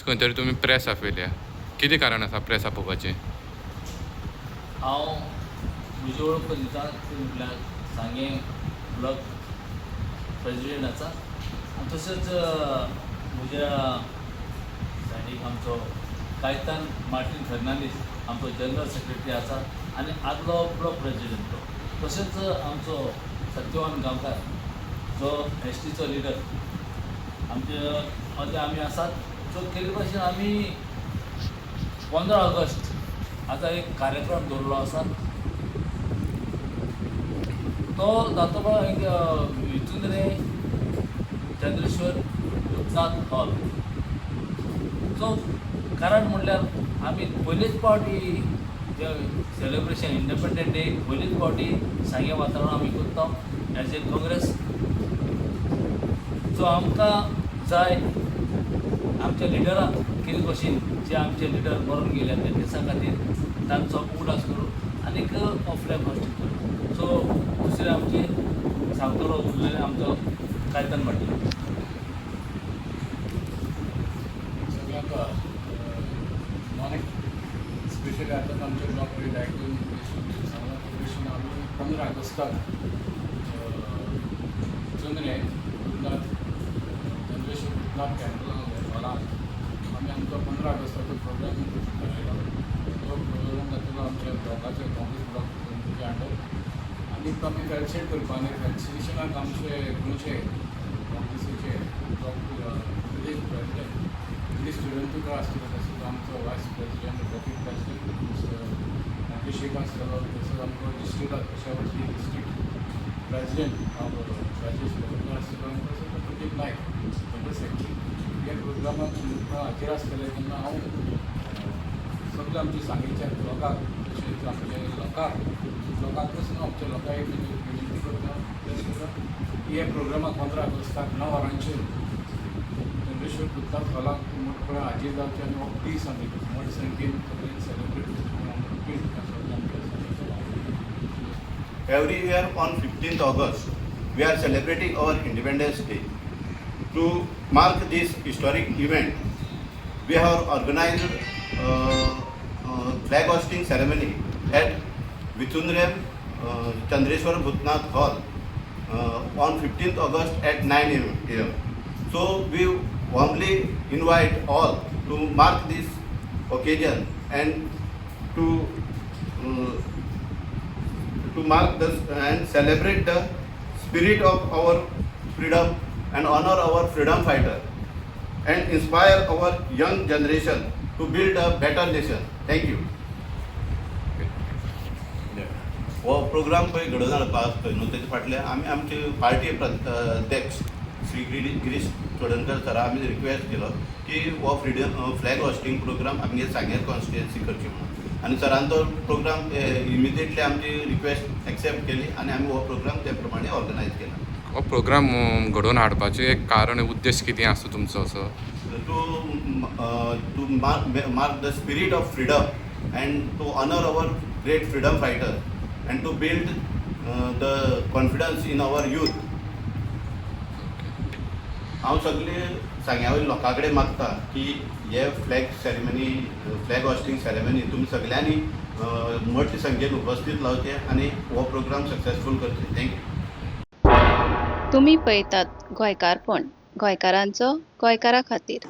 खंय तरी तुमी प्रेस आपयल्या. कितें कारण आसा प्रेस आपोवपाचें? हांव म्हजी वळख दिता ती म्हटल्यार सांगें ब्लॉक प्रेजिडेंट आसा आनी तशेंच म्हज्या सायडीक आमचो कायतान मार्टीन फेर्नांडीस, आमचो जनरल सेक्रेटरी आसा आनी आदलो ब्लॉक प्रेजिडेंट तो. तशेंच आमचो सत्यवान गांवकार, जो एसटीचो लिडर, आमचे मदें आमी आसात. सो केल्ले भाशेन आमी 15 ऑगस्ट आतां एक कार्यक्रम दवरलो आसा. तो जातलो एक विचुंद्रे चंद्रेश्वर भूतनाथ हॉल. सो कारण म्हणल्यार आमी पयलेच फावटी जे सेलिब्रेशन इंडिपेंडंट डे पयलीच फावटी सांगें वाठारांत आमी करता एज ए काँग्रेस. सो आमकां जाय आमच्या लिडरांक कितें भशेन जे आमचे लिडर मरून गेल्या त्या देसा खातीर तांचो उगडास करून आनीक फ्लॅग होस्टिंग करूं. सो दुसरें आमचे सांगतलो उरलेलें आमचो कायतन मार्टीन. सगळ्यांक मॉर्निंग. स्पेशली आतां आमचे ब्लॉक आयकून सांगलां ते भशेन आमी 15 ऑगस्टाक चंद्रे भूतनाथ, चंद्रेश्वर भूतनाथ टेम्पल हॉलांत आमी आमचो 15 ऑगस्टाचो प्रोग्राम थारायलो. तो प्रोग्राम जातलो आमच्या ब्लॉकाचो, काँग्रेस ब्लॉक अंडर. आनी आमी फेलिसिटेट करपा आनी फेलिसिटेशनाक आमचे गोंयचे काँग्रेसीचे ब्लॉक प्रदेश प्रेसिडेंट गिरीश चोडणकर आसतलो, तसोच आमचो वायस प्रेसिडेंट, डेप्युटी प्रेसिडेंट अभिषेक आसतलो, तसोच आमचो डिस्ट्रिक्टाक कुशावती डिस्ट्रिक्ट प्रेसिडेंट राजेश प्रभुकर आसतलो आनी तसोच प्रदीप नायक, जनरल सेक्रेटरी. ह्या प्रोग्रामाक हाजीर आसतले तेन्ना हांव सगळे आमच्या सांगेच्या लोकांक, तशेंच आमच्या लोकांक, लोकांकच न्हू, आमच्या लोकांक एक विनंती करता, रिक्वेस्ट करता की ह्या प्रोग्रामाक 15 ऑगस्टाक 9 वरांचेर चंद्रेश्वर भूतनाथ हॉलाक मोठपणान हाजीर जावचें आनी हो दीस आमी व्हड संख्येन सगळ्यांनी सेलिब्रेट करचें म्हणून आमी अपील करता सगळ्या आमच्या सांगेच्या लोकांक. Every year on 15th August, we are celebrating our Independence Day. To mark this historic event, we have organized flag hoisting ceremony at Vichundrem Chandreshwar Bhutnath Hall on 15th August at 9 a.m. So we warmly invite all to mark this occasion and to mark this and celebrate the spirit of our freedom and honor our freedom fighter and inspire our young generation to build a better nation. Thank you. हो programme पळय घडोवन हाडपाक पळय न्हू, तेजे फाटल्यान आमी आमचे पार्टी अध्यक्ष श्री गिरीश चोडणकर सरा आमी रिक्वेस्ट केलो की हो फ्रिडम फ्लॅग होस्टिंग प्रोग्राम आमगे सांगें कॉन्स्टिट्युएन्सी करची म्हणून. आनी सरान तो प्रोग्राम इमिजिएटली आमची रिक्वेस्ट एक्सेप्ट केली आनी आमी हो प्रोग्राम ते प्रमाणे ऑर्गनायज केला. हो प्रोग्राम घडोवन हाडपाचें एक कारण, उद्देश कितें आसा तुमचो असो? To mark the spirit of freedom and to honor our great freedom fighter and to build the confidence in our youth. हांव सगळे सांग्या वयल्या लोकां कडेन मागता की हे flag ceremony, flag hoisting ceremony तुमी सगळ्यांनी मोठे संख्येन उपस्थित रावचे आनी हो प्रोग्राम सक्सेसफूल करचे. Thank you. तुमी पळयतात गोंयकारपण, गोंयकारांचो गोंयकारा खातीर.